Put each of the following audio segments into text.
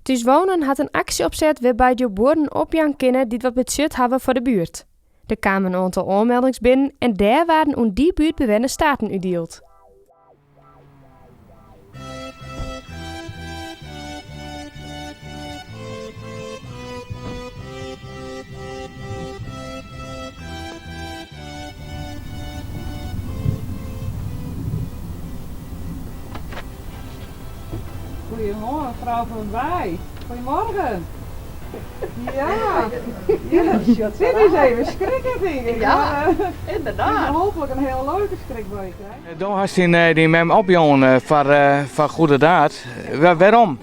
Thús Wonen hat in aksje opset wêrby't jo buorren opjaan kinne dy't wat betsjut hawwe foar de buert. Der kamen in oantal oanmeldings binnen en dêr waarden oan dy buertbewenners taarten útdield. Goedemorgen, mevrouw van Wij. Goedemorgen. Ja, ja. Dit is even schrikken, denk ik. Ja, Maar, inderdaad. Hopelijk een heel leuke schrik bij je krijgen. Do hast dyn mem opjûn foar Goede Daad. Wêrom?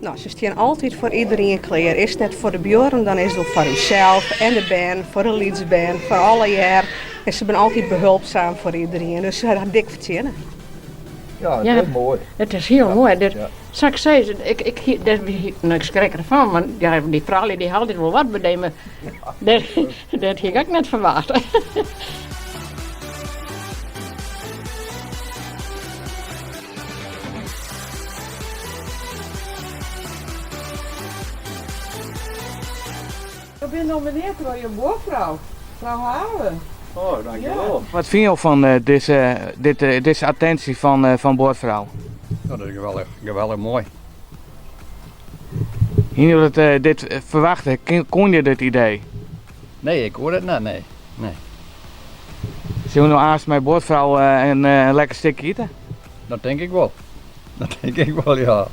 No, se stean altyd foar iderien klear. Is it net foar de buorren, dan is it wol foar ússels en de bern, foar de lytsbern, foar allegear. En se binne altyd behulpzaam foar iderien, dus se ha dik fertsjinne. Ja, dat is moai. It is hiel moai. Dat, sa't ik sis, ik, ik, dêr, no, ik skrik derfan, want ja, dy froulju dy ha altyd wol wat by mar dat hie ik ek net ferwachte. Jo binne nominearre troch jo buorfrou, frou Haven. Oh, dankjewol. Wat fine jo fan dizze, dit, dizze attinsje fan, fan buorfrou? Ja, dat is geweldich, geweldich moai. Hiene jo dat, dit ferwachte? Koene jo dit idee? Nee, ik koe dat net, nee. nee. Sille we no aanst mei buorfrou in lekker stikje ite? Dat tink ik wol. Dat tink ik wol, ja.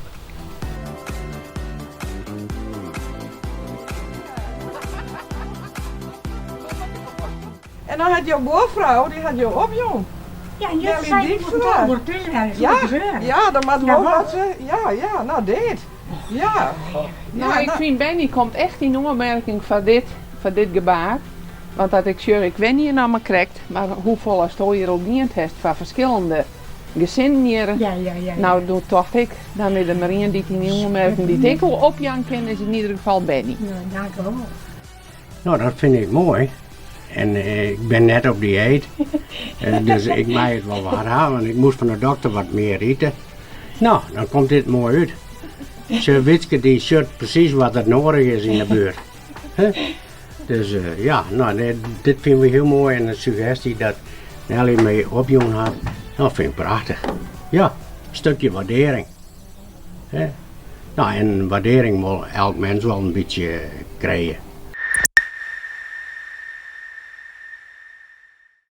En dan hat jo buorfrou, dy hat jo opjûn. Ja, en juster sei ik, ik moet toch thuis Ja, ja, dan moat wol wat. Ja, ja, no dit. Ja. No, ik fyn Bennie komt echt yn oanmerking foar dit, foar dit gebaar. Want as ik sjoch, ik wen hjir noch mar krekt, mar hoefolle asto hjir al dien hast foar ferskillende gesinnen hjir. Ja, ja, ja. No, doe tocht ik, dan is der mar ien dy't yn oanmerking dy't ik wol opjaan kin, is yn ieder gefal Bennie. No, dank wol. No, dat fyn ik moai. En ik bin net op dieet, dus ik mei it wol wat ha, want ik moast fan de dokter wat mear ite. No, dan komt dit moai út. Sjoch, Wietske dy sjocht presys wat der noadich is yn de buert. Dus ja, no, dit fine we hiel moai en de suggesty dat Nelly my opjûn hat, dat fyn ik prachtich. Ja, stukje waardearring. No, en waardearring wol elk mens wol in bytsje krije.